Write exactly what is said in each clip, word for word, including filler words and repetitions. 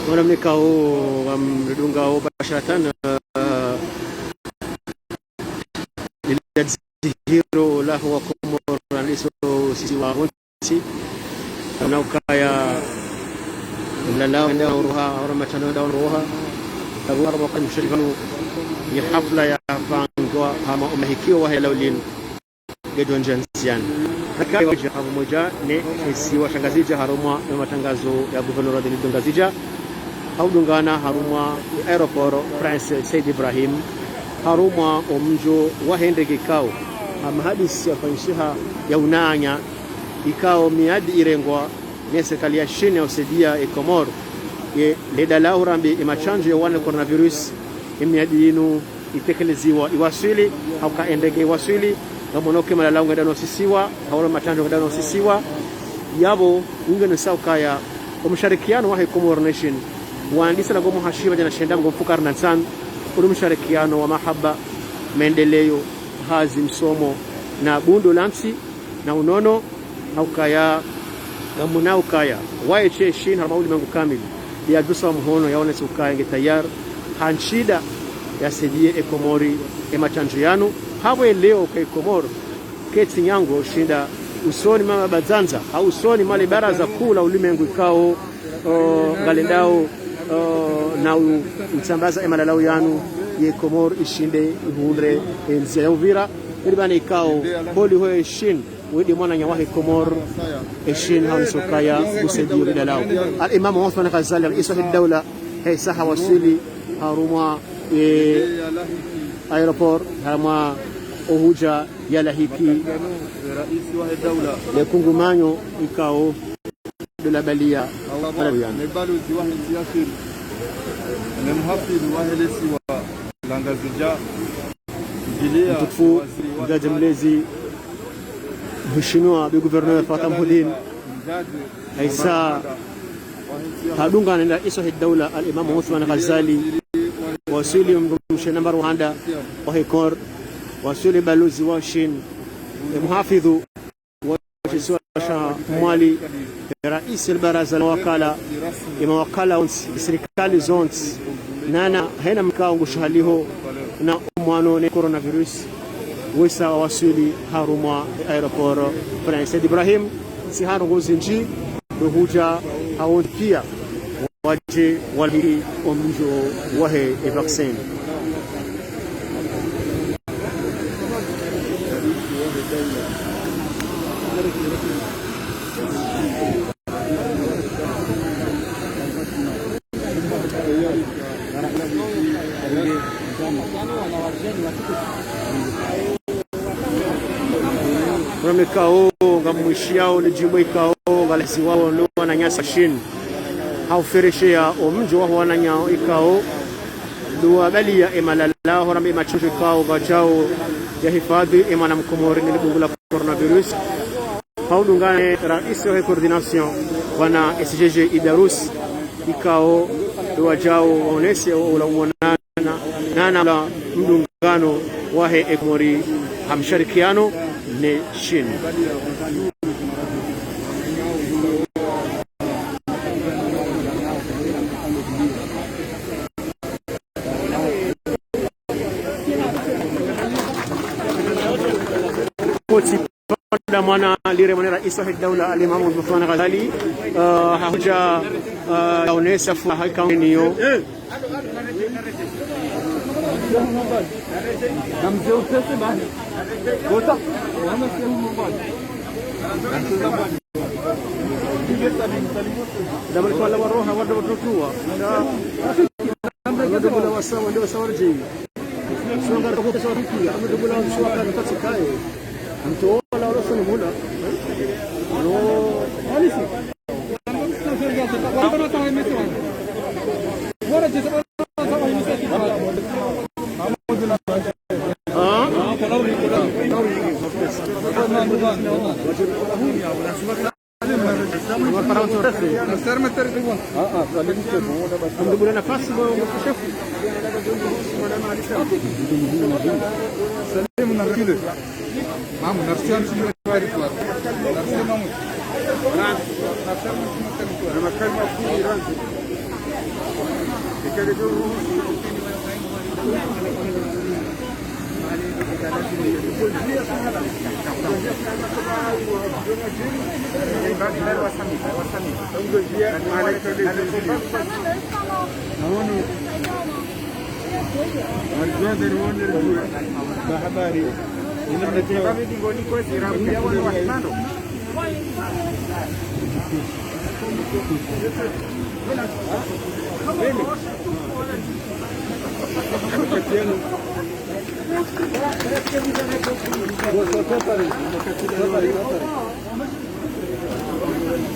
Mwana mnikao wa mridungao basharatan, eh, lila dzihiro laho wa Komoro na liso sisi wa si, na ukaya mlalao nda uruha, ora matano nda uruha. Tabu ora mwaka mshirikano ya hafla ya fangwa hama umahikiwa wa hela ulinu. Gedo njanziani. Naka waja habu moja ne esi wa Shangazidja harumwa ya matangazo ya gouverneur wa dini Ngazidja. Haudungana harumwa aéroport Prince Said Ibrahim. Harumwa omdjo wa hendege kao. Hamahadisi ya fanyishiha ya unanya ikao miadi irengwa ne serikali ya Chine ya usaidia e Komoro ye leda la urambi e machandjo ya wana coronavirus, e miadi yinu itekeleziwa iwaswili, hauka endege iwaswili, ngamonoke malalao ngenda nosisiwa, haula machandjo ngenda nosisiwa, yabo unge nisa ukaya, o msharikiano wahe Komoro na Chine, wandisa na gomo hashiba djana shenda ngo mfukare na ntsanu, uli msharikiano wa mahaba, maendeleo, hazi, msomo, na bundo la ntsi, na unono, haukaya, ngamuna ukaya, waye she Chine harumwa ulimengu kamili, ya dusa wa muhono yaonese ukaya nge tayari, ha ntsida ya saidie e Komori e machandjo yanu, habo eleo ka e Komoro, ketsi nyango shinda usoni mwa mabadzandza, hau usoni mwa le baraza kuu la ulimengu ikao, o, ngalendao, o, na u-, utsambaza e malalao yanu, ye Komoro ishinde ihundre e ndzia ya uvira, ili bana ikao, holiho e Chine, wede mwananya wahe Komoro, e Chine haonesa ukaya usaidio lidalao. Al Imam Othman Ghazali, Rais wa Daula, hesa hawaswili harumwa, e, aéroport, harumwa ohuja yalahiki le kungumanyo ikao ndo labalia. Ne balozi wahe ntsi ya Chine, ne muhafidhu wahe lesiwa la Ngazidja, mtukufu, mdzadze mlezi, mheshimiwa bi gouverneur Fatah Mhoudine, haisa hadungana na Rais wa Daula Al Imam Othman Ghazali, waswili mdrumshe namba ruhanda wahe Komoro, waswili balozi wa Chine, e muhafidhu wa shisiwa sha Mwali, rais al baraza la wakala, e mawakala wontsi, e sirikali zontsi, nana hena mkao ngushahaliho na umwano ne coronavirus, wesa wawaswili harumwa e aéroport Prince Said Ibrahim, si harongozi ndji, ndo huja hawontsi pia, waje walahiki omdjo wahe e vaccin. Mwana mnikao ngamwishiao le djimbo ikao ngalesiwao no wananyasi Chine, haufereshea omdjo waho wananyao ikao ndo wabalia e malalao, ho rambe e machandjo ikao ngayao yahifadhi e mwana mkomori ne le bungu la coronavirus. Haudungana ne rais wahe coordination, bwana S G G Idarus, ikao ndo wajao waonese ula umonana, nana ula mdungano wahe e Komori ha msharikiano ne Chine. Koti Pvanda mwana liremwa ne raisi wahe daula Ali Mahmoud Boufman Ghazali, eh, hahudja, eh, yaonesa furaha ikao nayo.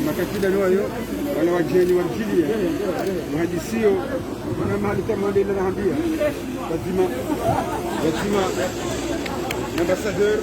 Makatida nayo, wala wadjeni wadjiliya, muhadisiyo, mwana mahali tamu wande ila nahambia. Lazima, lazima, ambassadeur,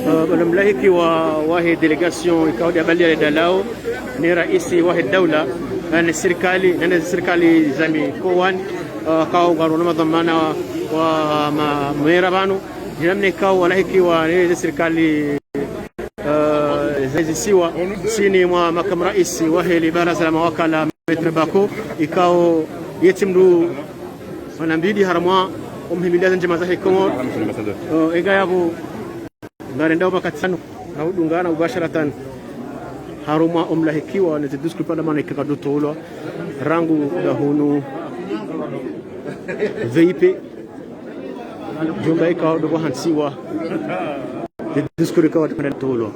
Eh, bwana mlahiki wa, wahe délégation ikao de abali ya ledalao, ne raisi wahe daula, eh, ne sirikali, ne, ne sirikali za mikowani, eh, kao ngaro na madhwamana wa ma, mera pvanu, jinamna ikao walahikiwa ne ze sirikali, eh, za zisiwa, ntsini mwa makamu raisi wahe libaraza la mawakala, Maître Bako, ikao yetsi mndru mwana mbili harumwa omhimiliya ze ndjema zahe Komori. Eh, ega yapvo ngarendao makati yanu, na udungana mubasharatan harumwa omlahikiwa ne ze discours pvanda mwana ikao kadotolwa rangu dahunu V I P. Jumba ikao dopvo hantsiwa ze discours ikao kadotolwa.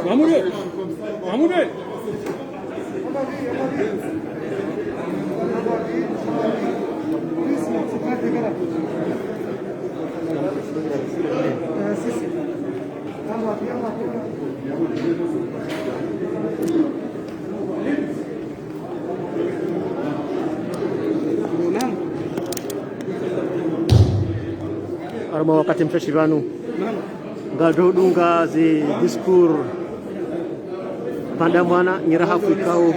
Mamoudou, Mamoudou. Harumwa wakati mshashi pvanu, ngadodunga ze discours pvanda mwana, nyirahafu ikao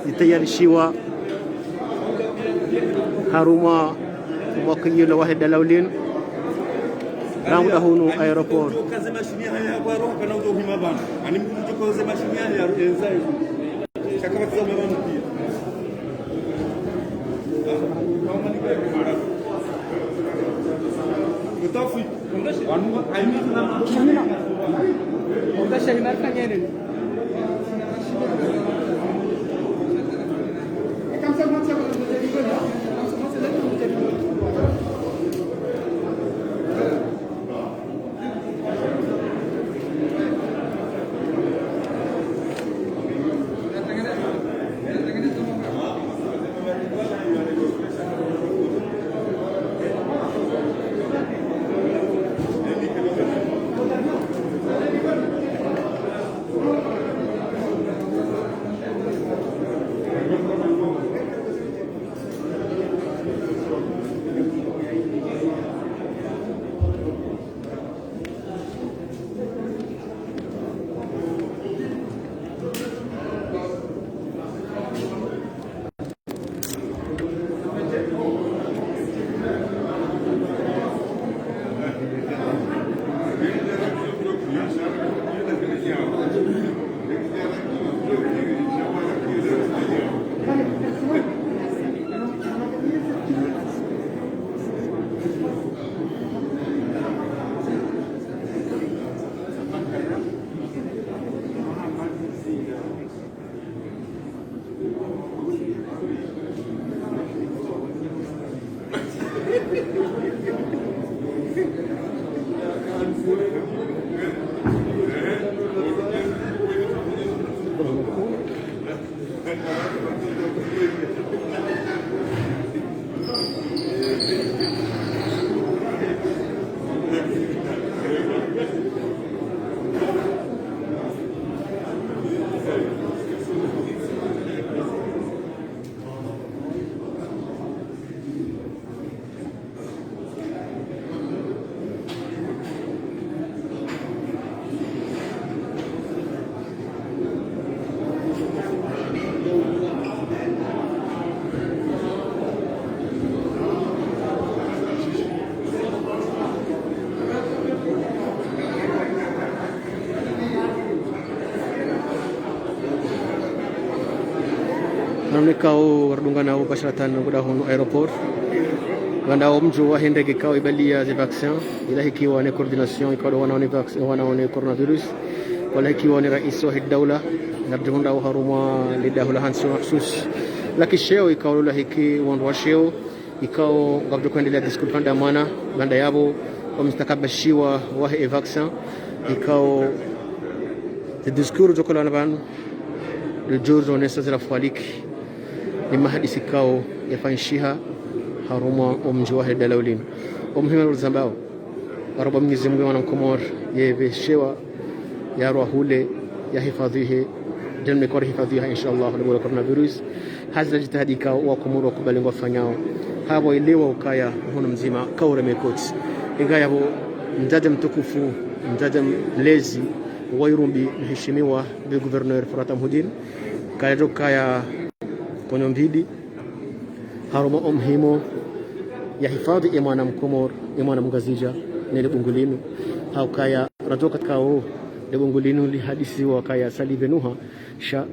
zitayarishiwa harumwa omwakiliyo wahe dalao linu. Rangu dahunu aéroport. Ukaze mashini haya ya kwaro, kana ujo hima bana. Ani mtu ujo kaze mashini haya ya enza hizo. Shaka batiza mwa bana pia. Utafi. Wanu, aini na. Utashi hima kanyene. Namna ikao ngaridungana mubasharatan rangu dahunu aéroport. Ngwandao mdjo wahe ndege ikao ibalia ze vaccin, ilahikiwa ne coordination ikao ndo wanao ne vac-, wanao ne coronavirus. Walahikiwa ne rais wahe daula, ngaridjo hundra oharumwa le daho la hantsi mahsusi la kisheo ikao lolahiki wandru wa sheo. Ikao ngapvo kwendelea discours pvanda mwana, baanda yapvo, omstakabashiwa wahe e vaccin, ikao, e discours djo kolana pvanu, le jour zonesa zila fwaliki, ni mahadisi ikao yafanyishiha, harumwa omdji wahe daula ulinu. Omuhimu rizambao, Ngaromba Mwenyezi Mungu ye mwana Mkomori, yepveshewa, yarwa hule, yahifadhwihe, djamne kwa rihifadhwiha, inshallah, le bula coronavirus. Hazi na jitihadi ikao Wakomori wakubali ngwafanyao. Hapvo elewa ukaya, mhono mdzima, kaureme koti. Inga yapvo, mdzadze mtukufu, mdzadze mlezi, wa Irumbi, mheshimiwa, le gouverneur Farwata Mhudin. Kaya djo kaya, ponyo mbili. Harumwa omuhimu yahifadhwi ye mwana Mkomori, ye mwana Mngazidja, ne le bungu linu. Haukaya radjo katikao le bungu linu lihadisiwa kaya salive nuha sha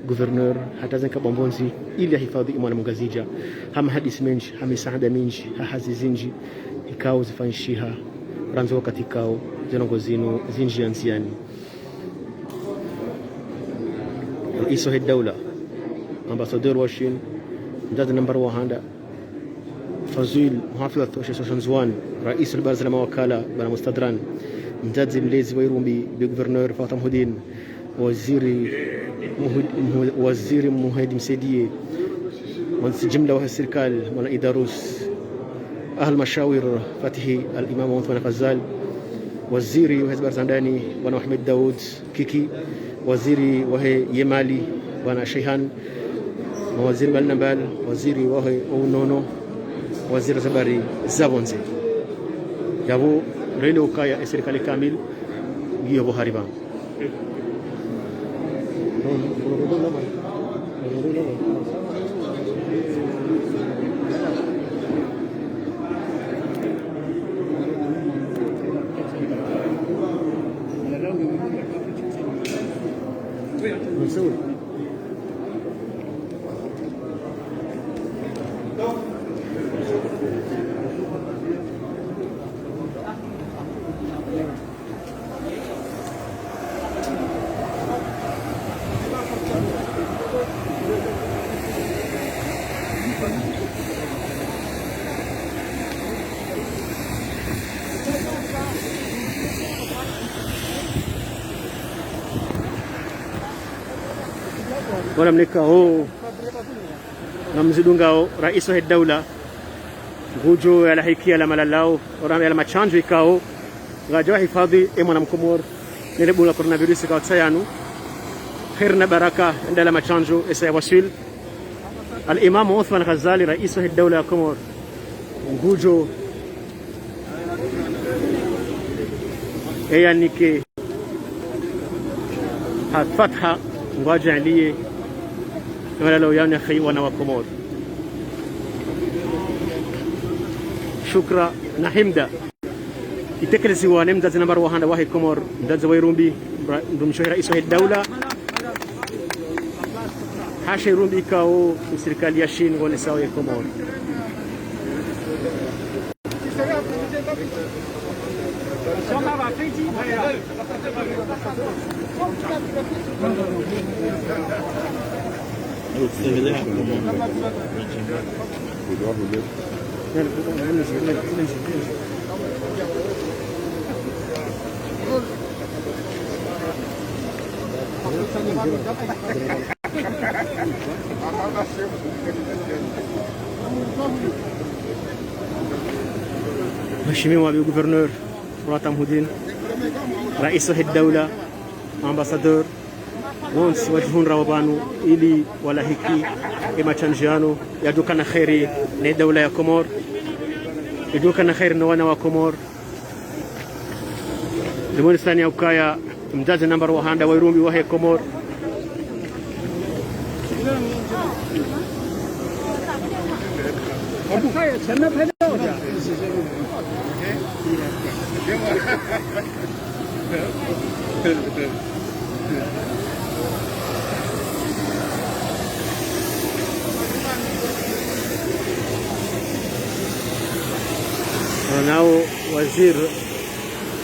gouverneur hata zenka bambonzi ili yahifadhwi ye mwana Mngazidja. Ha mahadisi mendji, ha misaada mindji, ha hazi zindji, ikao zifanyishiha, randzi wakati ikao, ze ndrongoo zinu zindji ya ndziani. Rais wahe daula, ambassadeur wa Chine, mdzadze nambari wa handa, Fazul, muhafidh wa shisiwa sha Ndzuwani, rais wa baraza la mawakala, bwana Mustadran, mdzadze mlezi wa Irumbi, le gouverneur Farwata Mhudin, waziri Muhid-, Muh-, waziri Muhedi Msaidie, mwandzisi jimla wa sirikali, bwana Idarus, ahal mashawir Fatihi al Imam Uthman Fazal, waziri wa hazi za ndani, bwana Mohamed Daoud, Kiki, waziri wahe ye mali, bwana Sheihan, mawaziri mbali na mbali, waziri wahe unono, waziri wa habari za pvondze. Yapvo rele ukaya ye sirikali kamili, ngiyo pvo hariba. Wala mlika ho. Ngamzidungao, rais wahe daula ngudjo yalahiki yala malalao, ora yala mashandjo ikao ngadjo hifadhwi ye mwana mkomori ne le bunga coronavirus ikao tsayanu. Kheri na baraka, enda yala mashandjo yesa yawaswili. Al-Imam Othman Ghazali, rais wahe daula ya Komori, ngudjo eyanike ha fatha, ngwadjaliye malalao yanu ya kheri wana wa Komori. Shukra na himda itekeleziwa ne mdzadze nambari wa handa wahe Komori, mdzadze wa Irumbi, mra-, mrumishi wahe rais wahe daula. Hashe Irumbi ikao ni sirikali ya Shini wonesao ye Komori. Mheshimiwa bi gouverneur Furat Amhudin, rais wahe daula, ambassadeur, wontsi wadjihundra wapvanu ili walahiki ye mashandjo yanu, yadjo kana kheri ne daula ya Komori, yadjo kana kheri no wana wa Komori. Ndimoni sani ya ukaya mdzadze nambari wa handa wa Irumbi wahe Komori. Nao waziri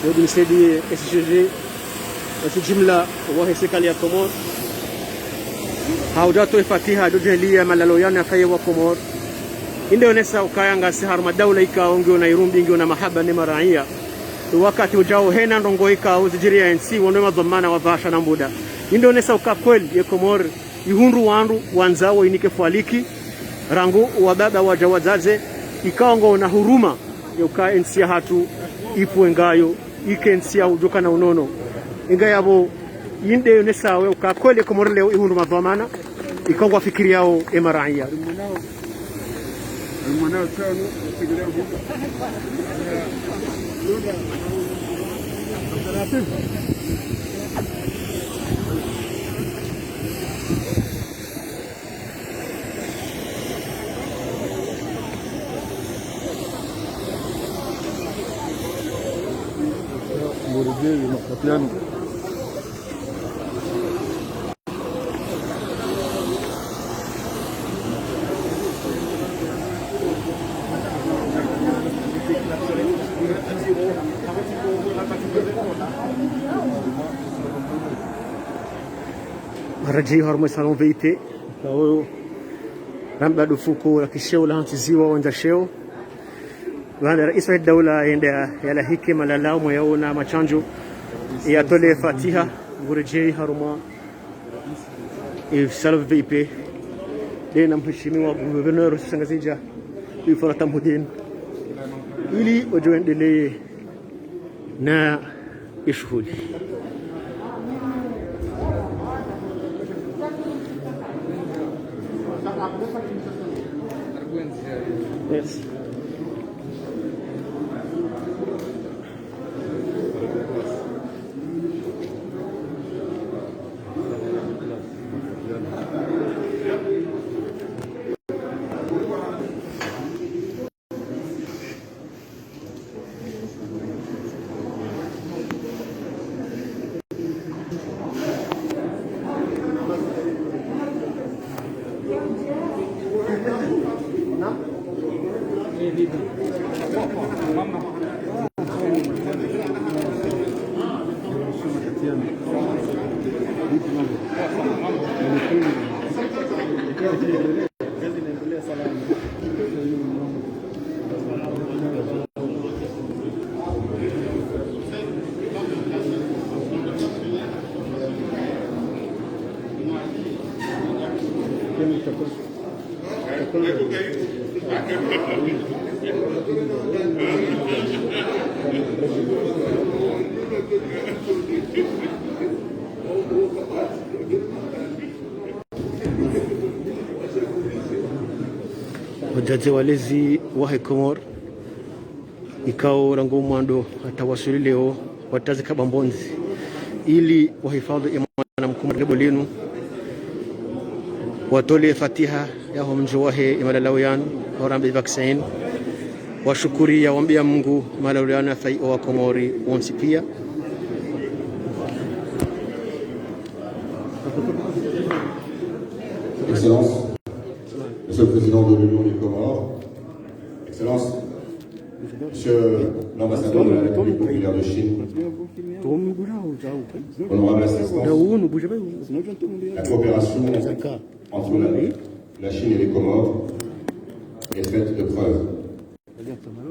wodi msaidiye S G G, wasi jimla wahe sirikali ya Komori. Haudja towa fatiha, dodjeliya malalao yanu ya kheri wa Komori. Inde onesa ukaya ngasi harumwa daula ikao ngiyo na Irumbi, ngiyo na mahaba ne maraiya. Wakati udjao hena ndrongoo ikao zidjiriya yentsi, wanu ye madhwamana wapvasha na mbuda. Inde onesa uka kweli ye Komori ihundru wandru wandzao inike faliki, rangu wababa wadja wadzadze, ikao ngwao na huruma ya uka yentsi yahatru ipvwe ngayo, ike ntsi ya udjuka na unono. Inga yapvo, inde yonesao uka kweli ye Komori leo ihundru madhwamana, ikao ngwafikiriyao ye maraiya. Maradji harumwa salon V I P. Kawo ramba dufuku la kisheo la hantsiziwa wandza sheo. Baanda rais wahe daula yende yalahiki malalao mwa yaona mashandjo, yatole fatiha, nguredjei harumwa e salon V I P. Nde na mheshimiwa gouverneur wa Ngazidja, Bi Furat Amhudin, ili wadjo wendeleye na ishuhuli. Yes. Wadzadze walezi wahe Komori, ikao rangu mwando hata wasuli leo, watazika bambondzi, ili wahifadhi ye mwana mkomori lebo linu, watole fatiha yaho mdji wahe ye malalao yanu, warambe vaccin, washukuri ya wambia Mungu, malalao yanu yafayi owa Komori wontsi pia. Excellences, Monsieur le Président de l'Union des Comores, Excellences, Monsieur l'ambassadeur de la République populaire de Chine, honorable assistance, la coopération entre la, la Chine et les Comores est faite de preuves.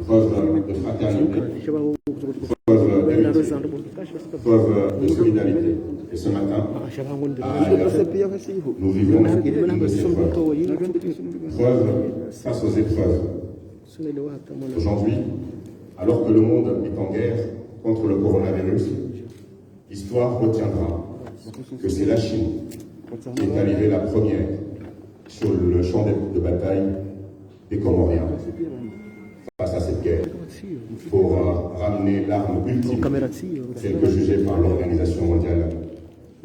Preuve de fraternité, preuve d'amitié, preuve de solidarité. Et ce matin, à Ayaveh, nous vivons une de ces preuves. Preuve face aux épreuves. Aujourd'hui, alors que le monde est en guerre contre le coronavirus, l'histoire retiendra que c'est la Chine qui est arrivée la première sur le champ de, de bataille des Comoriens face à cette guerre pour, euh, ramener l'arme ultime, telle que jugée par l'Organisation mondiale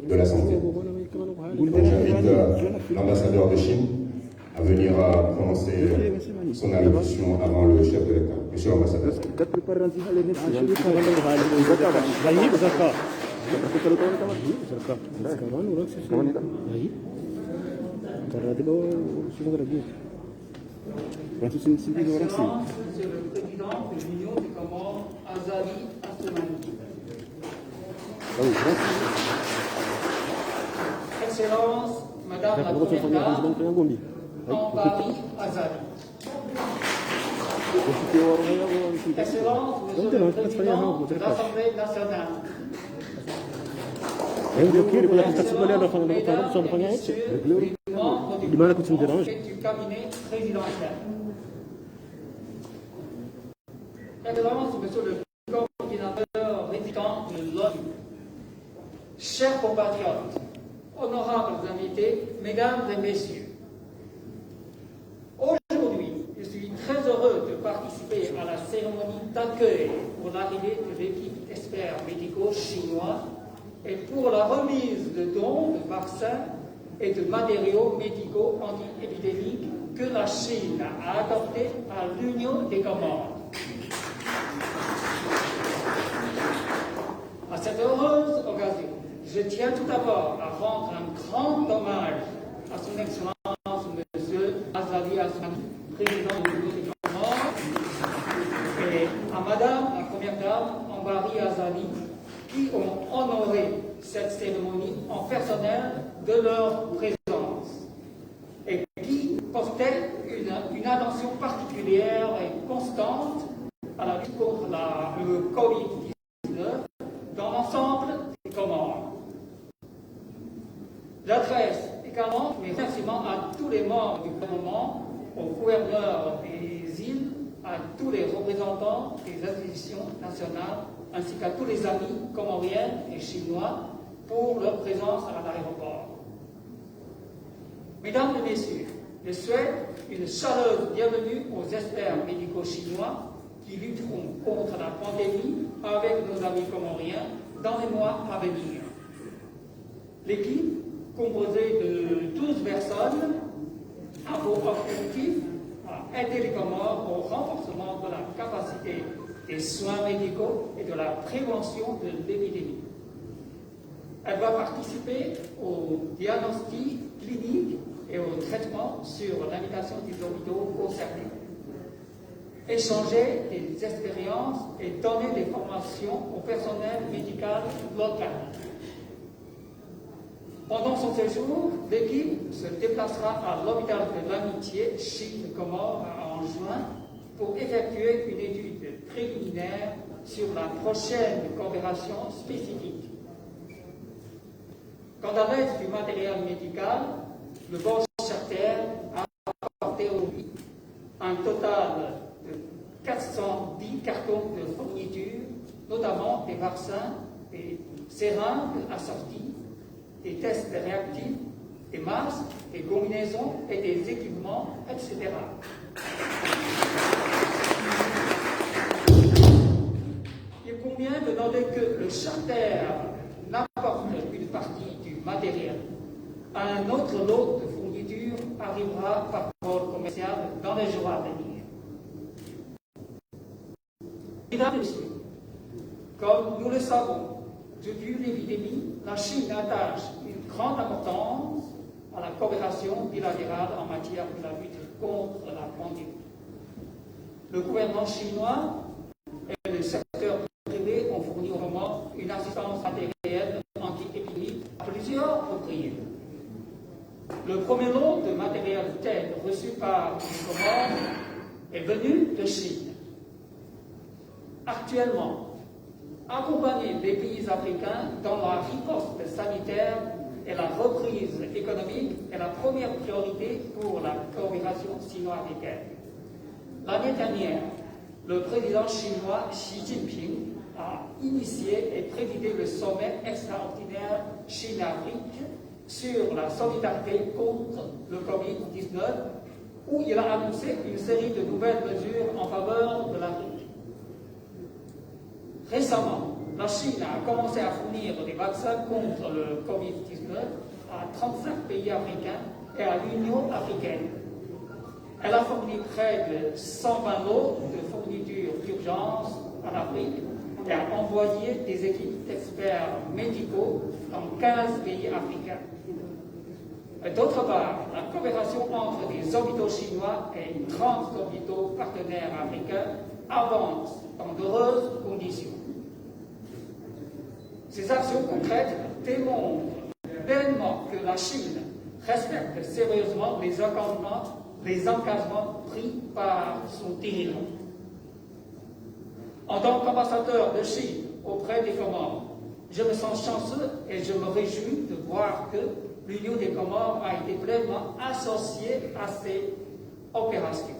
de la Santé. Donc, j'invite, euh, l'ambassadeur de Chine à venir, euh, prononcer, euh, son allocution avant le chef de l'État. Monsieur l'ambassadeur. Excellences, Monsieur le Président de l'Union des Comores, Azali Assoumani. Excellences, Madame la Première Dame, Ambari Azali. Excellences, Monsieur le Président de l'Assemblée nationale. Mesdames et Messieurs les membres du gouvernement et du cabinet présidentiel. Excellences, Monsieur le coordinateur résident de l'ONU. Chers compatriotes, honorables invités, Mesdames et Messieurs, aujourd'hui, je suis très heureux de participer à la cérémonie d'accueil pour l'arrivée de l'équipe d'experts médicaux chinois et pour la remise de dons de vaccins et de matériaux médicaux anti-épidémiques que la Chine a accordés à l'Union des Comores. À cette heureuse occasion, je tiens tout d'abord à rendre un grand hommage à son Excellence Monsieur Azali Assoumani, président de l'Union des Comores, et à Madame la Première Dame Ambari Azali, qui ont honoré cette cérémonie en personnel de leur présence et qui portaient une, une attention particulière et constante à la lutte contre la, le Covid dix-neuf dans l'ensemble des Comores. J'adresse également mes remerciements à tous les membres du gouvernement, au gouverneur des îles, à tous les représentants des institutions nationales, ainsi qu'à tous les amis comoriens et chinois pour leur présence à l'aéroport. Mesdames et Messieurs, je souhaite une chaleureuse bienvenue aux experts médicaux chinois qui lutteront contre la pandémie avec nos amis comoriens dans les mois à venir. L'équipe, composée de douze personnes, a pour objectif à aider les Comores au renforcement de la capacité des soins médicaux et de la prévention de l'épidémie. Elle va participer au diagnostic clinique et au traitement sur l'invitation des hôpitaux concernés. échanger des expériences et donner des formations au personnel médical local. Pendant son séjour, l'équipe se déplacera à l'hôpital de l'Amitié Chine-Comores à Anjouan pour effectuer une étude préliminaire sur la prochaine coopération spécifique. Quant à l'aide du matériel médical, le vol charter a apporté aujourd'hui un total de quatre cent dix cartons de fournitures, notamment des vaccins, des seringues assorties, des tests réactifs, des masques, des combinaisons et des équipements, et cetera. Il convient de noter que le charter n'apporte qu'une partie du matériel. Un autre lot de fournitures arrivera par vol commercial dans les jours à venir. Mesdames et messieurs, comme nous le savons, depuis l'épidémie, la Chine attache une grande importance à la coopération bilatérale en matière de la lutte contre la pandémie. Le gouvernement chinois et le secteur privé ont fourni au Comores une assistance matérielle anti-épidémique à plusieurs reprises. Le premier lot de matériel tel reçu par les Comores est venu de Chine. Actuellement, accompagner les pays africains dans la riposte sanitaire et la reprise économique est la première priorité pour la coopération sino-africaine. L'année dernière, le président chinois Xi Jinping a initié et présidé le sommet extraordinaire Chine-Afrique sur la solidarité contre le covid dix-neuf, où il a annoncé une série de nouvelles mesures en faveur de l'Afrique. Récemment, la Chine a commencé à fournir des vaccins contre le covid dix-neuf à trente-cinq pays africains et à l'Union africaine. Elle a fourni près de cent vingt lots de fournitures d'urgence en Afrique et a envoyé des équipes d'experts médicaux dans quinze pays africains. D'autre part, la coopération entre les hôpitaux chinois et trente hôpitaux partenaires africains avance dans d'heureuses conditions. Ces actions concrètes démontrent pleinement que la Chine respecte sérieusement les engagements, les engagements pris par son dirigeant. En tant qu'ambassadeur de Chine auprès des Comores, je me sens chanceux et je me réjouis de voir que l'Union des Comores a été pleinement associée à ces opérations.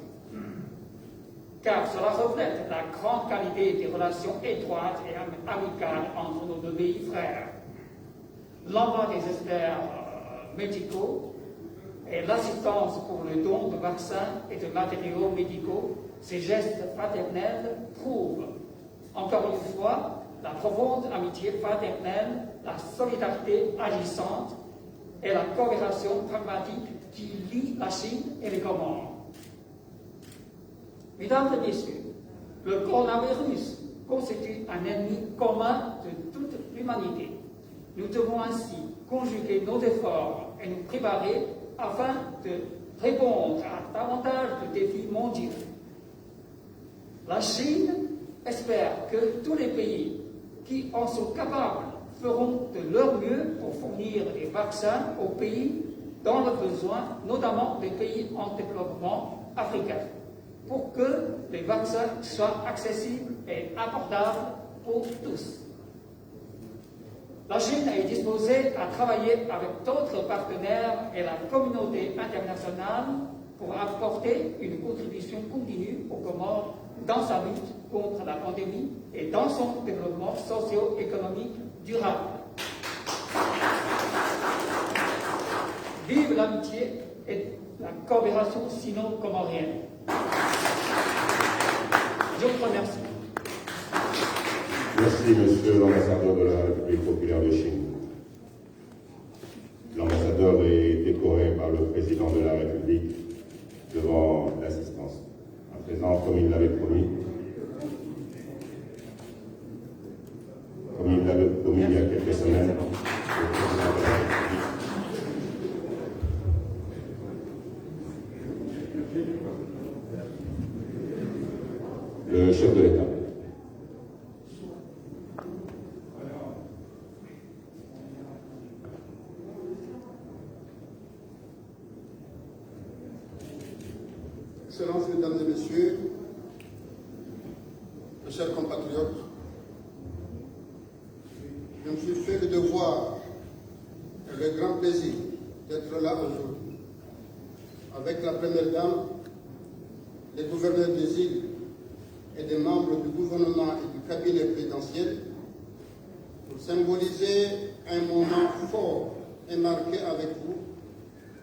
Car cela reflète la grande qualité des relations étroites et am-, amicales entre nos deux pays frères. L'envoi des experts, euh, médicaux et l'assistance pour le don de vaccins et de matériaux médicaux, ces gestes fraternels prouvent, encore une fois, la profonde amitié fraternelle, la solidarité agissante et la coopération pragmatique qui lie la Chine et les Comores. Mesdames et messieurs, le coronavirus constitue un ennemi commun de toute l'humanité. Nous devons ainsi conjuguer nos efforts et nous préparer afin de répondre à davantage de défis mondiaux. La Chine espère que tous les pays qui en sont capables feront de leur mieux pour fournir des vaccins aux pays dans le besoin, notamment des pays en développement africains, pour que les vaccins soient accessibles et abordables pour tous. La Chine est disposée à travailler avec d'autres partenaires et la communauté internationale pour apporter une contribution continue aux Comores dans sa lutte contre la pandémie et dans son développement socio-économique durable. Vive l'amitié et la coopération sino-comorienne. Je vous remercie. Merci, Monsieur l'ambassadeur de la République populaire de Chine. L'ambassadeur est décoré par le président de la République devant l'assistance. À présent, comme il l'avait promis, comme il l'avait promis il y a quelques semaines, le président de la République, Mes chers compatriotes, je me suis fait le devoir et le grand plaisir d'être là aujourd'hui avec la Première Dame, les gouverneurs des îles et des membres du gouvernement et du cabinet présidentiel pour symboliser un moment fort et marqué avec vous,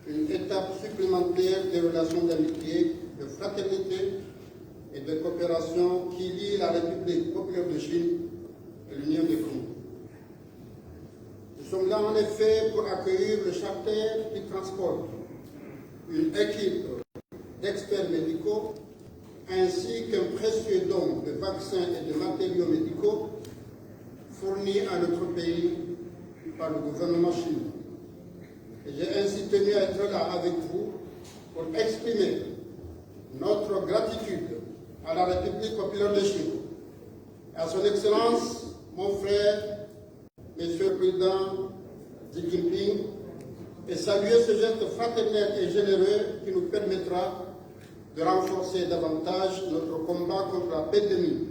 une étape supplémentaire des relations d'amitié, de fraternité et de coopération qui lie la République populaire de Chine et l'Union des Comores. Nous sommes là en effet pour accueillir le charter qui transporte une équipe d'experts médicaux ainsi qu'un précieux don de vaccins et de matériaux médicaux fournis à notre pays par le gouvernement chinois. Et j'ai ainsi tenu à être là avec vous pour exprimer notre gratitude à la République populaire de Chine, à son Excellence, mon frère, Monsieur le Président Xi Jinping, et saluer ce geste fraternel et généreux qui nous permettra de renforcer davantage notre combat contre la pandémie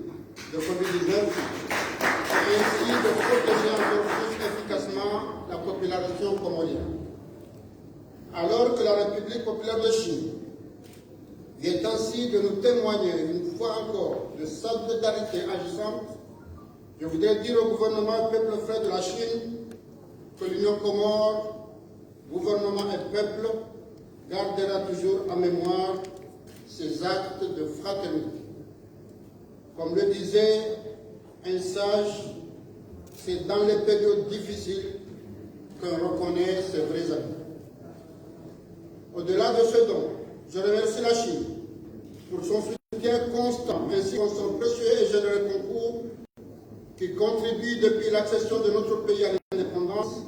de covid dix-neuf et ainsi de protéger encore plus efficacement la population comorienne. Alors que la République populaire de Chine vient ainsi de nous témoigner une fois encore de sa solidarité agissante, je voudrais dire au gouvernement et peuple frère de la Chine que l'Union Comores, gouvernement et peuple, gardera toujours en mémoire ces actes de fraternité. Comme le disait un sage, c'est dans les périodes difficiles qu'on reconnaît ses vrais amis. Au-delà de ce don, je remercie la Chine pour son soutien constant ainsi que son précieux et généreux concours qui contribue depuis l'accession de notre pays à l'indépendance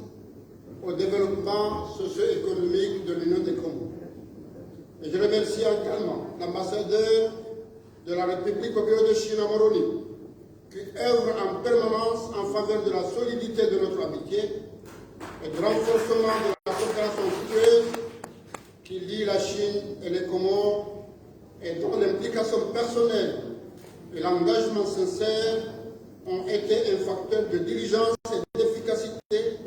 au développement socio-économique de l'Union des Comores. Et je remercie également l'ambassadeur de la République populaire de Chine à Moroni, qui œuvre en permanence en faveur de la solidité de notre amitié et du renforcement de la coopération fructueuse qui lie la Chine et les Comores et dont l'implication personnelle et l'engagement sincère ont été un facteur de diligence et d'efficacité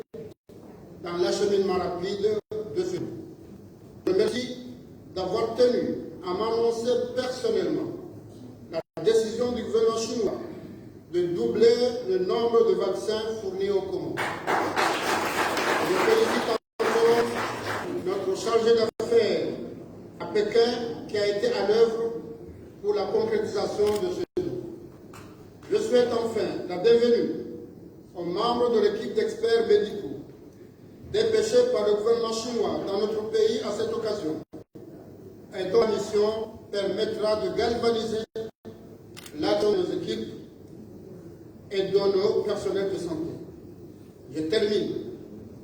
dans l'acheminement rapide de ce. Je vous remercie d'avoir tenu à m'annoncer personnellement la décision du gouvernement chinois de doubler le nombre de vaccins fournis aux Comores. Je félicite encore notre chargé d'affaires à Pékin qui a été à l'œuvre pour la concrétisation de ce don. Je souhaite enfin la bienvenue aux membres de l'équipe d'experts médicaux dépêchés par le gouvernement chinois dans notre pays à cette occasion. Et dont la mission permettra de galvaniser l'attention de nos équipes et de nos personnels de santé. Je termine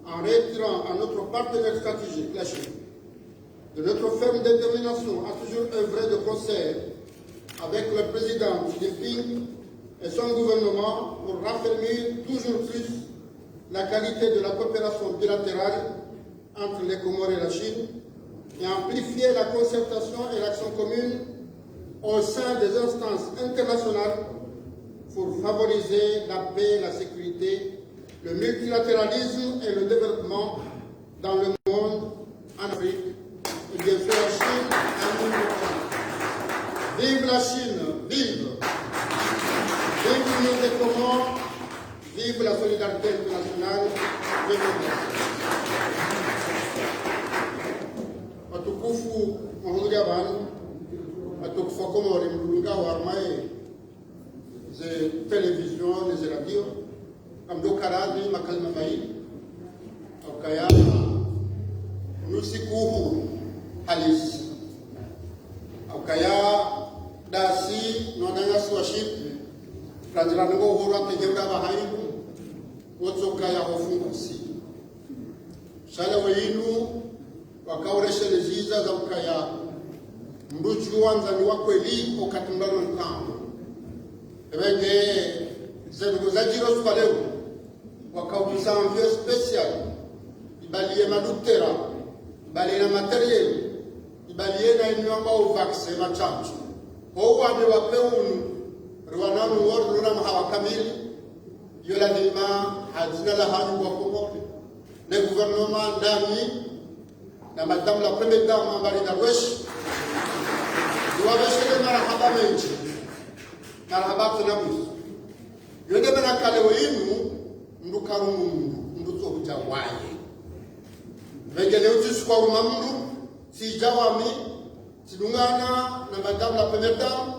en réitérant à notre partenaire stratégique, la Chine, de notre ferme détermination à toujours œuvrer de concert avec le président Xi Jinping et son gouvernement pour raffermir toujours plus la qualité de la coopération bilatérale entre les Comores et la Chine et amplifier la concertation et l'action commune au sein des instances internationales pour favoriser la paix, la sécurité, le multilatéralisme et le développement dans le monde, en Afrique et bien sûr en Chine et en Europe. Vive la Chine, vive. Vive l'Union des Comores, vive la solidarité internationale. Vive le monde. Watukufu, mahudhuria pvanu, watukufu wa Komori, mdunga wa armaye, ze télévision, ne ze radio, ngamdjo karazi makalima mayili, hukaya nusiku huu halisi. Hukaya ndasi no wananyasi wa Chine, randzi rangu uhuru hata djeunda pvahanu, wotsi ukaya ho fungusi. Sha leo yinu, waka uresheleza za ukaya mdru udjuwa wandzani wa kweli wakati mdru ano nkambo. Ebe nge zendrongo zadjiri siku ya leo, waka utusa avion spécial, ibaliye madoktera, ibaliye na matériel, ibaliye na inu yambwao vaccin, mashantsho. Ho uwade wa peunu, riwananu kamili, yo lazima ha dzina la hanyu wa Komori, ne gouvernement ndani, na Madame la Première Dame Mbarida Rweshi, niwapveshele marahaba mendji, marahaba tsena mwiso. Yo nde mana kale wo inu, mndru karumwa mndru, mndru tso hudja waye. Pvengele utsi sukwa uma mndru, tsidja wami, tsidungana na Madame la Première Dame,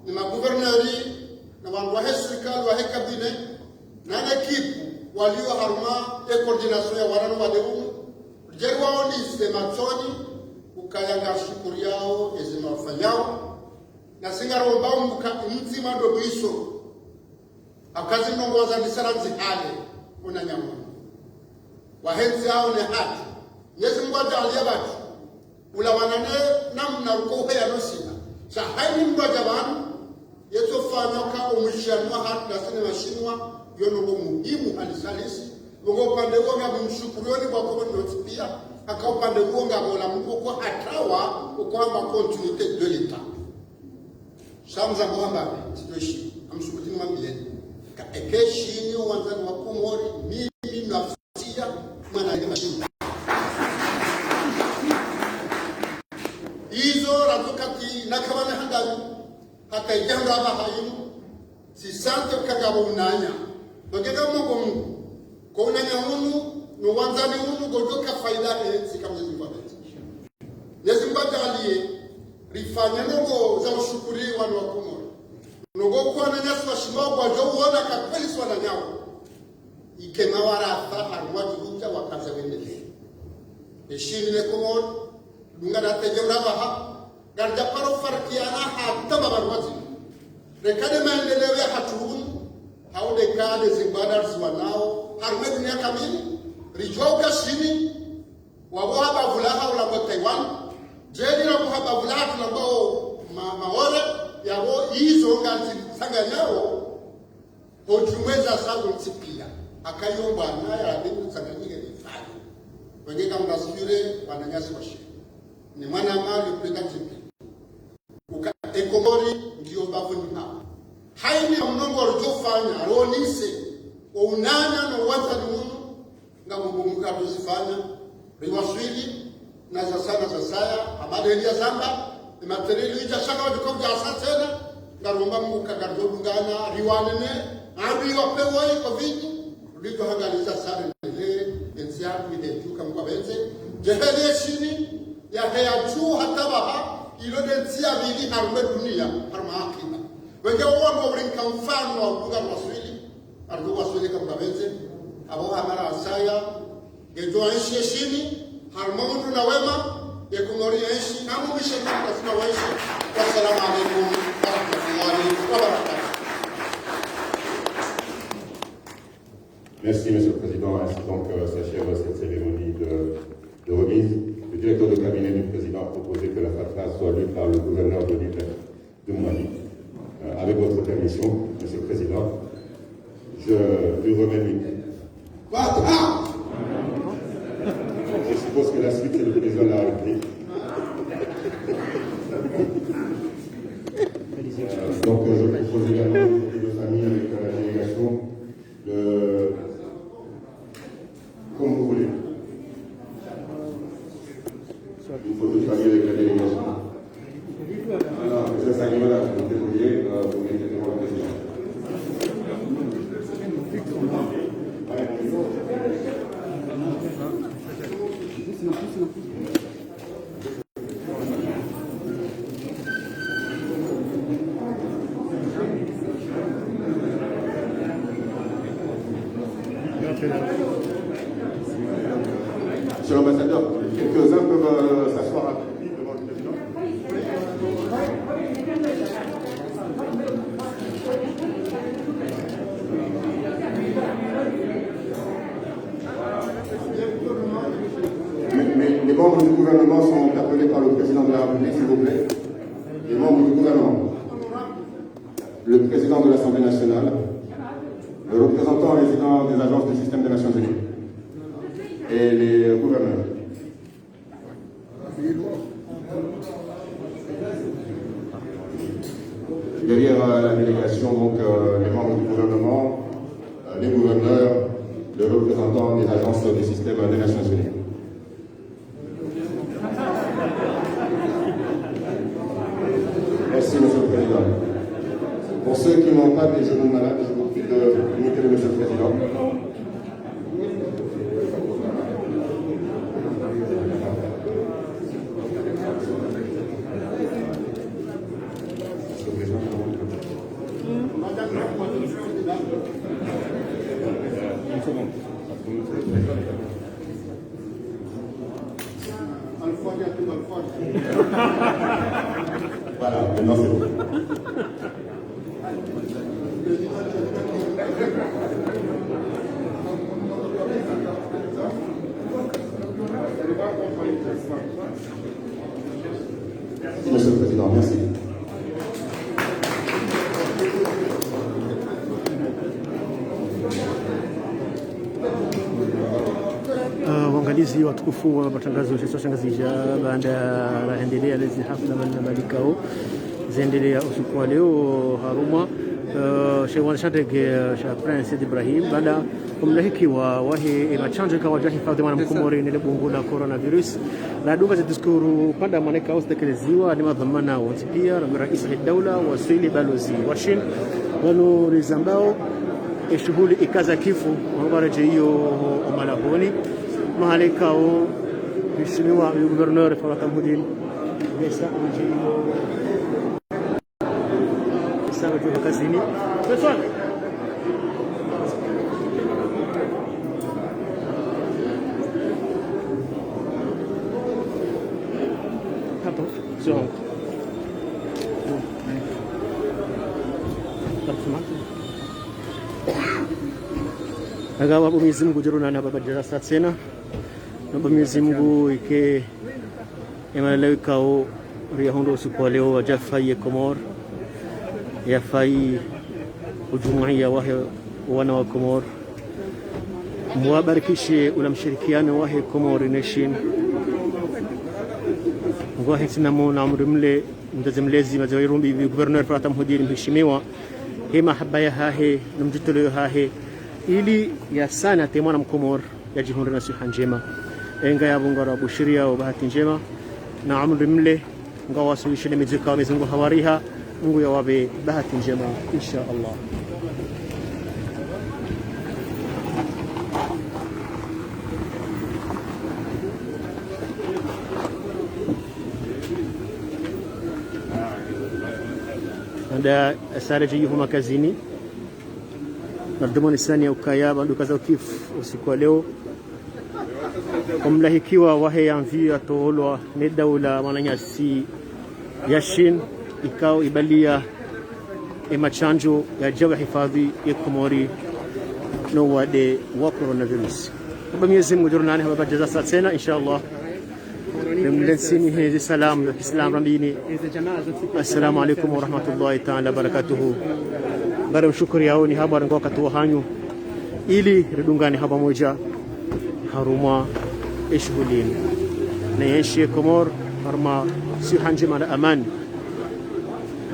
ne magouverneurs, na wandru wahe sirikali, wahe cabinet, na l'équipe walio harumwa ye coordination ya wana no wade unu, ridjeri waonese matsoni, ukaya ngarishukuriao ezi mwafanyao, na si ngaromba umuka mdzima ndo mwiso. Akazi ndrongoo za ndisa na ndzihale, ona nyamu. Wahenzi hao ne haki. Mwenyezi Mungu adjaaliye pvatsu. Ulawana ne namna ruko uheya no sina. Sha haini mndru adja pvanu, yetso fanya uka umwishiano wahatru na sina mashinwa, yo ndrongoo muhimu halisi halisi. Ndrongoo upande uwo ngamumshukurioni kwa Komori yontsi pia, haka upande uwo ngamola Mungu uko hatrawa, uko hamba continuité de l'État. Sha mza muhamba, titoshi, amsukutini mwambieni. Ka eke shini wandzani wa Komori, mimi nafsia, mwana ile mashini. Izo razo kati nakabane handani, haka ijanda aba hayinu, si sante ukagabo unanya. Bagega moko Mungu, ko unanya unu, no wandzani unu, ko joka faida e, si kamwe zimba beti. Mwenyezi Mungu adjaaliye, rifanye ndrongoo za ushukuri wanu wa Komori. Ndrongoo kwana nyasi wa shima wadjo uona ka kweli si wananyawo. Ike mawaratha harumwa djihundja wakaze wendelee. Eshini ne Komori, dunga na tedje urapvaha, ngaridja paro farikiana hata mabarua zinu. Reka nde maendeleo yahatru unu, hau nde ka nde zingwada riziwanao, harumwa dunia kamili, ridjuwa uka shini, wapvo ha bavu laha ulambwa Taiwan. Djeli lapvo ha bavu laha tulambwao ma-, Maore, yapvo izo ngazitsanganyao, ho djumweza sazo ntsi pia. Akayo mbwana ya bingu tsanganyike nifanye. Wengeka mnasifire, wananyasi washe. Ni mwana mali upenda tipi. Uka, e Komori ngiyo bavuni hawo. Haini mnongo ridjofanya, ronese, o unanya no wandzani unu, ngamumbu muka tuzifanya, riwaswili, na zasaya na zasaya, amade ndiya zamba, e matereli idja shaka wadjuka udja asa tsena, ngaromba Mungu ka ngaridjo dungana, riwanene, ambi wapewa ye covid, ridjo hangaliza sare nele, entsi yatru idedjuka Mungu apvendze, djehele shini, yaheya dju hata pvaha, ilo nde ntsi ya pvili harumwa dunia, harumwa akida. Wenge owa mwa ulinka mfano wa udunga waswili, ardu waswili ka Mungu apvendze, apvo hamara asaya, ngedjo enshi eshini, harumwa undru na wema, ye Komori enshi, namu mishe na waenshi. Wassalamu alaikum warahmatullahi wabarakatuh. Merci, Monsieur le Président. Ainsi donc, euh, s'achève cette cérémonie de, de remise. Le directeur de cabinet du président a proposé que la fatwa soit lue par le gouverneur de l'île de Mwali. Euh, avec votre permission, Monsieur le Président, je lui remets le micro. Fatwa ! Je suppose que la suite, c'est le président de la République. Euh, donc, euh, je propose également une photo de famille avec, euh, la délégation. Le, comme vous voulez. Une photo de famille avec la délégation. Alors, c'est ça, voilà, vous débrouillez, euh, vous mettez devant le président. Monsieur l'ambassadeur, quelques-uns peuvent, euh, s'asseoir à côté devant le président. Mais, mais les membres du gouvernement sont appelés par le président de la République, s'il vous plaît. Les membres du gouvernement. Le président de l'Assemblée nationale, le représentant résident des agences du système des Nations Unies et les gouverneurs. Derrière, euh, la délégation. Donc, euh, les membres du gouvernement, euh, les gouverneurs, les représentants des agences du système des Nations Unies. Merci, Monsieur le Président. Pour ceux qui n'ont pas des genoux malades, je vous prie de noter, Monsieur le Président. Voilà, maintenant c'est bon. Merci, Monsieur le Président. Merci. Ah, waangalizi watukufu wa matangazo ya Shangazija, baanda ya raendelea lezi hafla mbali na mbali ikao zaendelea usiku wa leo harumwa, eh, she wandza sha ndege, eh, sha Prince Said Ibrahim, baanda omlahikiwa wahe, eh, mashandjo ikao yadja hifadhwi mwana mkomori ne le bungu la coronavirus. Radunga ze diskuru pvadzima ne ikao zitekeleziwa ni madhwamana wontsi pia, na raisi wahe daula, waswili balozi wa Shin, wanu rizambao, e shuhuli ikaza kifu, wanu waredjei yo omalahoni. Mahala ikao, mheshimiwa gouverneur Farwata Mhudin, yesa uredjei yo Sawa, tuko kazini. Hapo, sio hapo. Ngawa bo Mwenyezi Mungu djorona na baba djarasa tsena. Naomba Mwenyezi Mungu ike ema leo ikao riyahundro usiku wa leo, wadja fayi ye Komori, yafayi ujumuiya wahe wana wa Komori. Mungu abarikishe ula mshirikiano wahe Komori ne Shin. Ngwahitsi na muna umri mle, mdzadze mlezi, mdzadze wa irumbi, gouverneur Farwata Mhudin, mheshimiwa, he mahaba yahahe, no mdjitoleo yahahe, ili yasane ate mwana mkomori yadjihundre na swiha ndjema. Enga yapvo ngwarabushiriyao bahati ndjema, na umri mle, ngwawaswilishe ne midzi ikao Mwenyezi Mungu hawariha, Mungu yawapve bahati ndjema, insha Allah. Baanda sare djiyi huma kazini, na dhumuni sani ya ukaya pvandru kaza ukifu usiku wa leo. Omlahikiwa wahe ye avion yatolwa ne daula mwananyasi ya Shin, ikao ibalia e mashandjo yadja yahifadhwi ye Komori no wade wa coronavirus. Naomba Mwenyezi Mungu djorona na baba djarasa tsena, insha Allah. Mlentsini hezi salamu za kiislamu rambini. Assalamu alaikum warahmatullahi taala wabarakatuhu. Baanda mshukuriyaoni hapvo ngwa wakati wahanyu, ili ridungane hapvamodja harumwa e shuhuli inu. Na yenshi ye Komori harumwa swiha ndjema na amani.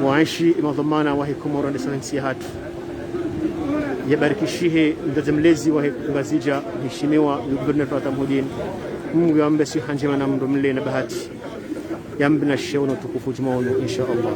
Waenshi e madhwamana wahe Komori wandese ntsi yahatru. Yabarikishihe mdzadze mlezi wahe Ngazidja, mheshimiwa gouverneur Farwata Mhudin. Mungu yampve swiha ndjema na umri mle na bahati. Yampve na sheo no utukufu djumwa unu, insha Allah.